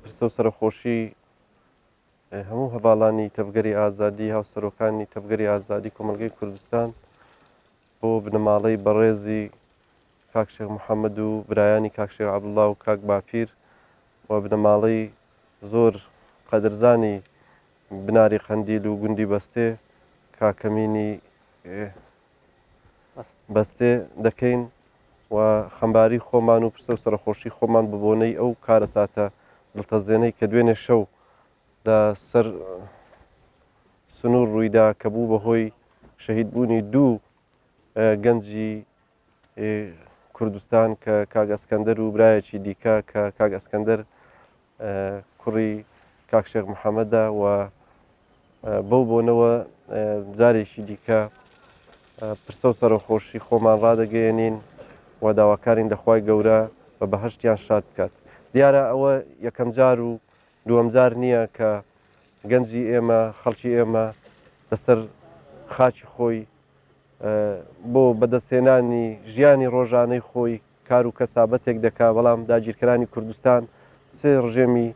پرسە و سەرەخۆشی هەموو هەڤاڵانی تەڤگەری ئازادی، هاوسەرۆکانی تەڤگەری ئازادی کۆمەڵگەی کوردستان بۆ بنەماڵەی بەڕێزی کاک شێخ محەممەد و برایانی کاک شێخ عەبدوڵڵا و کاک باپیر و بنەماڵەی زۆر قەدرزانی بناری قەندیل و گوندی بەستێ کاک کەمینی بەستێ دەکەین و خەمباری خۆمان و پرسە و سەرەخۆشی خۆمان بە بۆنەی ئەو کارەساتە دڵتەزێنەی کە دوێنێ شەو لە سەر سنوور ڕوویدا کە بوو بە هۆی شەهیدبوونی دوو گەنجی کوردستان کە کاک ئەسکەندەر و برایەکی دیکە کە کاک ئەسکەندەر کوڕی کاک شێخ محەممەدە و بەو بۆنەوە جارێکی دیکە پرسە و سەرەخۆشی خۆمان ڕادەگەیەنین و داواکارین لە خوای گەورە بە بەهەشتیان شاد بکات. دیارە ئەوە یەکەم جار و دووەم جار نییە کە گەنجی ئێمە، خەڵکی ئێمە لەسەر خاکی خۆی بۆ بەدەستهێنانی ژیانی ڕۆژانەی خۆی کار و کەسابەتێک دەکا، بەڵام داگیرکەرانی کوردستان چ ڕژێمی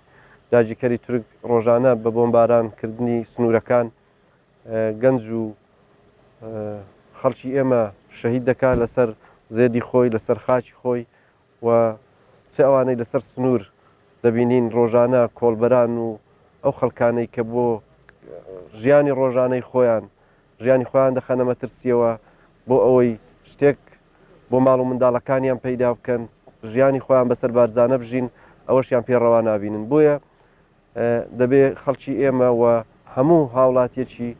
داگیرکەری تورک ڕۆژانە بە بۆمباران کردنی سنوورەکان گەنج و خەڵکی ئێمە شەهید دەکا لەسەر زێدی خۆی لەسەر خاکی خۆی و چ ئەوانەی لەسەر سنوور دەبینین ڕۆژانە کۆڵبەران و ئەو خەڵکانەی کە بۆ ژیانی ڕۆژانەی خۆیان ژیانی خۆیان دەخەنە مەترسیەوە بۆ ئەوەی شتێک بۆ ماڵ و منداڵەکانیان پەیدا بکەن، ژیانی خۆیان بەسەر بارزانە بژین، ئەوەشیان پێ ڕەوا نابینن. بۆیە دەبێ خەڵکی ئێمە و هەموو هاوڵاتیەکی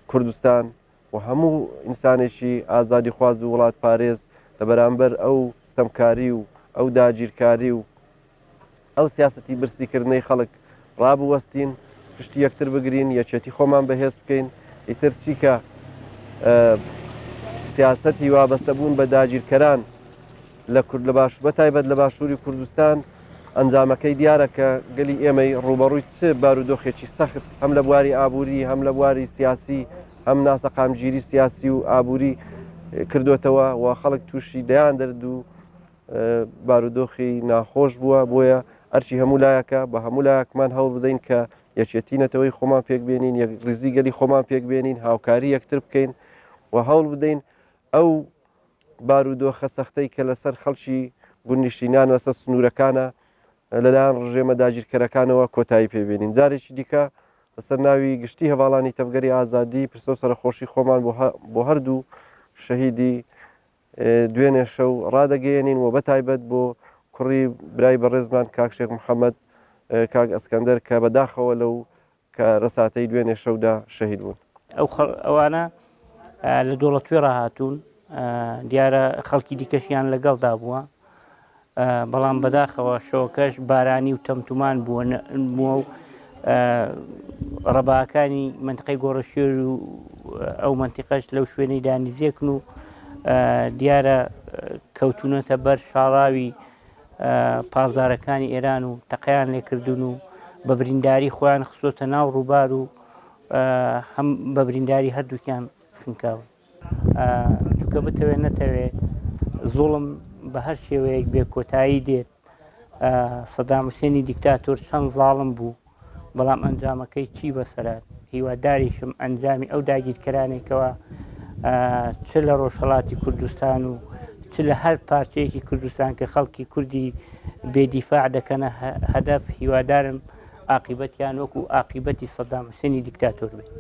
کوردستان و هەموو ئینسانێکی ئازادیخواز و وڵاتپارێز لە بەرامبەر ئەو ستەمکاری و ئەو داگیرکاری و ئەو سیاسەتی برسیکردنەی خەڵک ڕابوەستین، پشتی یەکتر بگرین، یەکێتی خۆمان بەهێز بکەین، ئیتر چیکە سیاسەتی وابەستەبوون بە داگیرکەران لە کورد لە باش بە تایبەت لە باشووری کوردستان ئەنجامەکەی دیارە کە گەلی ئێمەی ڕووبەڕووی چ بارودۆخێکی سەخت هەم لە بواری ئابووری هەم لە بواری سیاسی هەم ناسەقامگیری سیاسی و ئابووری کردوتەوە و خەڵک تووشی دەیان دەرد و بارودۆخی ناخۆش بووە، بۆیە ئەرکی هەموو لایەکە بە هەموو لایەکمان هەوڵ بدەین کە یەکێتی نەتەوەی خۆمان پێک بێنین، یەکڕیزی گەلی خۆمان پێک بێنین، هاوکاری یەکتر بکەین و هەوڵ بدەین ئەو بارودۆخە سەختەی کە لەسەر خەڵکی گوندنشینان لەسەر سنوورەکانە لەلایەن ڕژێمە داگیرکەرەکانەوە کۆتایی پێ بێنین. جارێکی دیکە لەسەر ناوی گشتی هەڤاڵانی تەڤگەری ئازادی پرسە و سەرەخۆشی خۆمان بۆ هەردوو شەهیدی دوێنێ شەو ڕادەگەیەنین و بەتایبەت بۆ کوڕی برای بەڕێزمان کاک شێخ محەممەد کاک ئەسکەندەر کە بەداخەوە لەو کارەساتەی دوێنێ شەودا شەهید بوون. ئەو ئەوانە لە دۆڵەتوێ ڕاهاتوون دیارە خەڵکی دیکەشیان لەگەڵدا بووە بەڵام بەداخەوە شەوەکەش بارانی و تەمتومان بووە بووە و ڕەباکانی منتقەی گۆڕەشێر و ئەو منتیقەش لەو شوێنەی دانیزیەکن و دیارە کەوتونەتە بەر شاڵاوی پازدارەکانی ئێران و تەقیان لێکردون و بە برینداری خۆیان خستۆتە ناو ڕووبار و هەم بە برینداری هەردووکیان خنکاون. چونکە بتەوێ نەتەوێ زوڵم بە هەر شێوەیەک بێ کۆتایی دێت سەدام حوسێنی دیکتاتۆر چەند زاڵم بوو بەڵام ئەنجامەکەی چی بەسەرات هیواداریشم ئەنجامی ئەو داگیرکەرانێکەوە چ لە ڕۆژهڵاتی کوردستان و چ لە هەر پارچەیەکی کوردستان کە خەڵکی کوردی بێدیفاع دەکەنە هەدەف هیوادارم ئاقیبەتیان وەکو ئاقیبەتی سەدام حوسێنی دیکتاتۆر بێت.